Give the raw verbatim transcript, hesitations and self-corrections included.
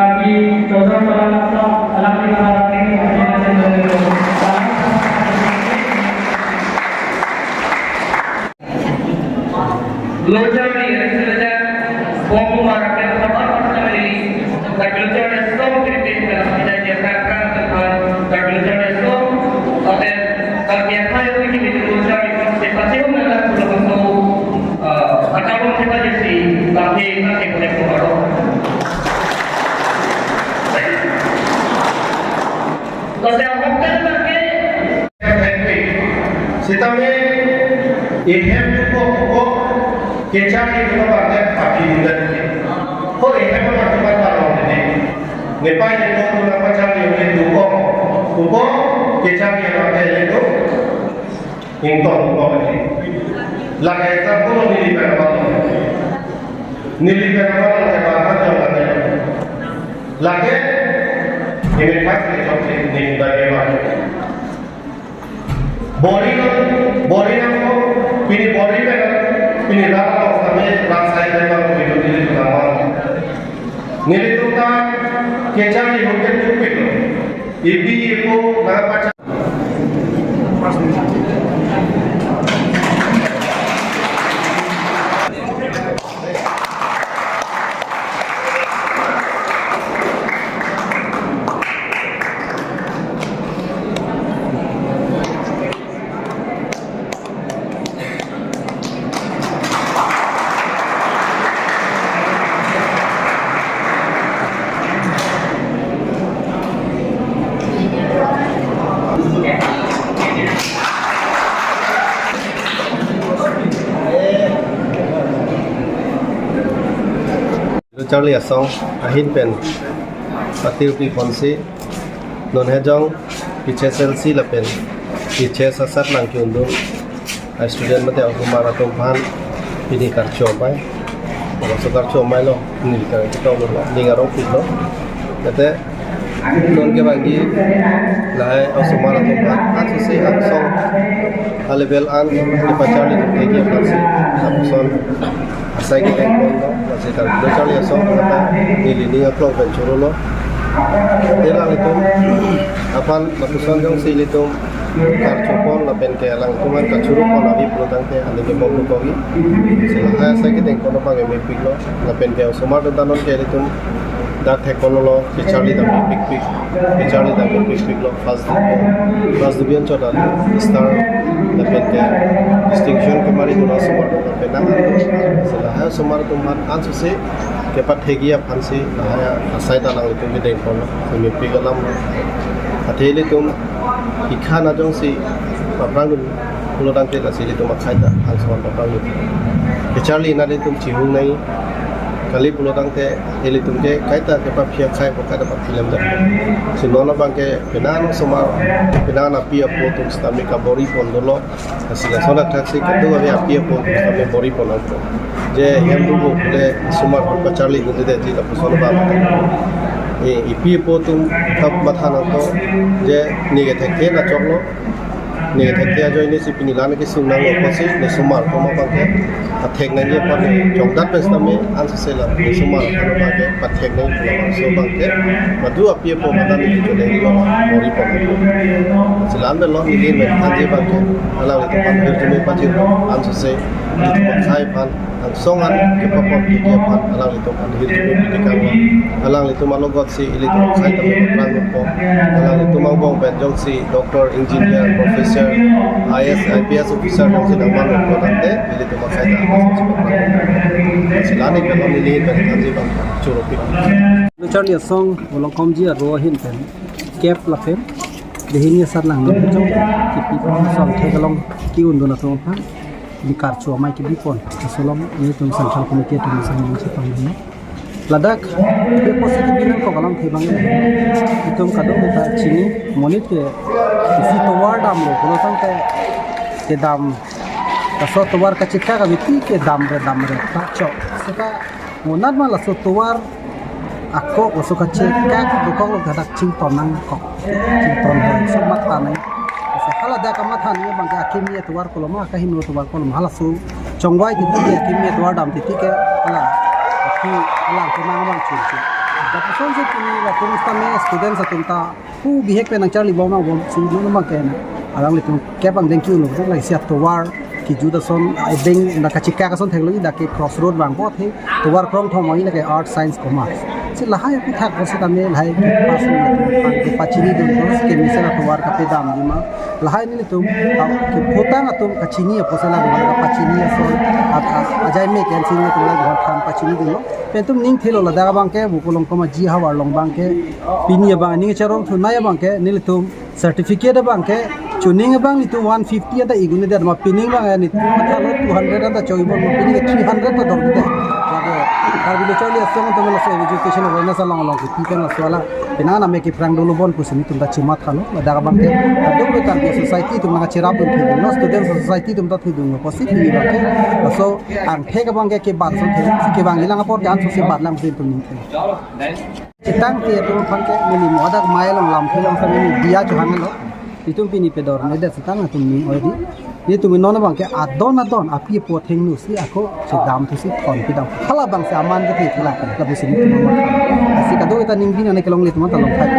Bagi Joseph Salam Laptop, alam di Barat ini, Lo charli, resi lo charli, bom bom arak yang sabar sama diri. Tapi lo charli song kritik dalam kita dia prak prak depan. Tapi lo charli song, oke, tapi apa yang bikin itu lo charli, cepat sih, hum, dalam pulau masuk, eh, atau lo cepat sih, tapi, tapi boleh keluar. Lo saya hokkan pakai. Sitame ehem dupo ko kecharli dupo bangke papi duda dili. Ko ehem dupo dupo bangke papi duda dili. Nepei ne ko tuna pacharli ne dupo ko kecharli bangke le do. Ington dupo dili. Lake example neli pen abang. Neli pen abang ke bangke jong lake. Lake ini pas ni chok ni dari bang. Bori lo, bori lo, pini bori lo, pini rat lo, kami rat sai lo, pini dili lo. Nelitum ta kecharli mungkin tupik lo. Ipi ipo na pacha. Charli asong ahin pen patir pi ponsi non hejong H S L C lapen H S asat nangke-undun a student mate osomar atum aphan pini karcho amei. Oso karcho amei lo, neli kar kita lo, ning arong pit lo. Tete non ke bagi lahai osomar atum aphan, angsong si angsong a level an kepacharli thekji aphansi lapuson asai kedeng pon lo, lasi ta lo charli asong kata neli ning aklong pen choro lo. Te alanglitum aphan lapuson jongsi ilitum karcho pon lapen ke alangtum aphan kachoro pon avi pulo tangte aning ke bom lo kogi. Lasi lahai asai kedeng pon abang mepik lo lapen ke osomar atum ta non ke ilitum dak thek pon lo, kecharli ta mepik pik, kecharli ta mepik pik lo. First division, first division chot an star lapen ke distinction kemari dun osomar atum ta penang. Lasi lahai osomar atum aphan angsong si kepathekji aphansi lahai asai ta alanglitum kedeng pon lo, mepik alam lo. Athe ilitum ikhan ajongsi paphrang dun pulo tangte lasi ilitum akhai ta angsong paphrang dun. Kecharli na ilitum chihung nai kali pulo tangte ilitum ke kaita kepaphi akhai po kaita paphi lam ta. Si non abang ke penang osomar, penang api apo atum sitame kabori pon dolo. Lasi lason athak si kadokave api apo atum sitame bori pon nangpo. Je hem dugo pule osomar aphan kacharli gunde detji lapuson abang. E, ipi apo atum thap matha nangpo je neke thekthe na choklo. Neke thekthe ajoine si pini la neke sung nanglo pusi ne osomar atum abang ke pathek nangji aphan chongdat pen sitame angsong si la ne osomar aphan abang ke pathek nangji pulo, laso abang ke madu api apo mata neke chodeng lo, bori pon. Si la-an pen lo neli men thanji abang ke alanglitum aphan hirjume pajir angsong si ilitum akhai aphan angsong an kepapon kiki aphan alanglitum aphan hirjume piti kang lo. Alanglitum alogot si ilitum akhai ta mepaphrang nangpo. Alanglitum angbong pen jongsi doctor, engineer, professor, I A S, I P S officer jongsi nangman nangpo tangte ilitum akhai ta angsong si paphrang nangpo. Si la-an pen lo neli men thanji abang choro pik. Charli asong Volongkom ji aro ahin pen kep lapen dehini asat lang nangkejong kipi pon asong theklong ke-undun atum aphan pini karcho amei kebi pon aso along ilitum Central Committee atum asong nangchepang dun. Ladak ke pusi kebi nangkok alamthe abang itum kadokave ta chini, monit ke isi tovar damlo pulo tangte kedam, laso tovar kachekak kave ti kedam re dam re ta chok. Seta monat ma laso tovar ako oso kachekak dokok lo, hadak chington nangkok. Chington hai so mat ta nai. Laso haladak amatha ni abang ke akimi atovar koloma, akehingno atovar koloma, halaso chongvai titi ke, akimi atovar dam titi ke, hala, aki, hala kemang abang chingki. Lapuson si pini latum sitame students atum ta pu bihek pen nangcharli bom nang bomsi non abang ke na. Alanglitum kep angdeng ke-un lo, lasi atovar kejut ason, ebeng dak kachikak ason theklongji, dak ke crossroad abang apothe, tovar krongthom abang ke arts, science, commerce. Si lahai aphuthak ko sitame lahai ke pass ni atum aphan kepachinidun, ko si kemesen atovar kapedamji ma. Lahai nelitum, ah, kephotang atum kachini apotsi labang kepachini ason, at, at, ajai me ke-ensi nelitum labang than pachinidunlo. Pen itum ning thelo ladak abang ke, Bokolongkom aji havar along abang ke, pini abang ning charong thunei abang ke, nelitum certificate abang ke, chuning abang nelitum one fifty anta igun-edet ma, pining abang nelitum mathalo two hundred anta choi bom, pining ke three hundred ta dor-edet. Lake, Karbi Lo Charli Asong atum laso education awareness along along kepi pen laso ala, penang name kephrang dolo bon pusi nelitum ta chemathalo, ladak abang ke, kadokave Karbi society atum nangcherapdun thedunlo, student society atum ta thedunlo, pusi pini abang ke, laso angthek abang ke kebat ason thek, kevangji lang apot ke ansose bat lang pusi nelitum ning thek. Chetang ke atum aphan ke neli mo dak mai along lam phelong sa neli diya chohanglo. Itum pini pedor ne det setang atum ni oi di. Nelitum non abang ke adon adon api apo athengno si ako chedam thusi thon pidam. Hala abang si aman ke thek la, lapusi nelitum aman. Lasi kadokave ta ning bin ane kelongle atum ta longthai.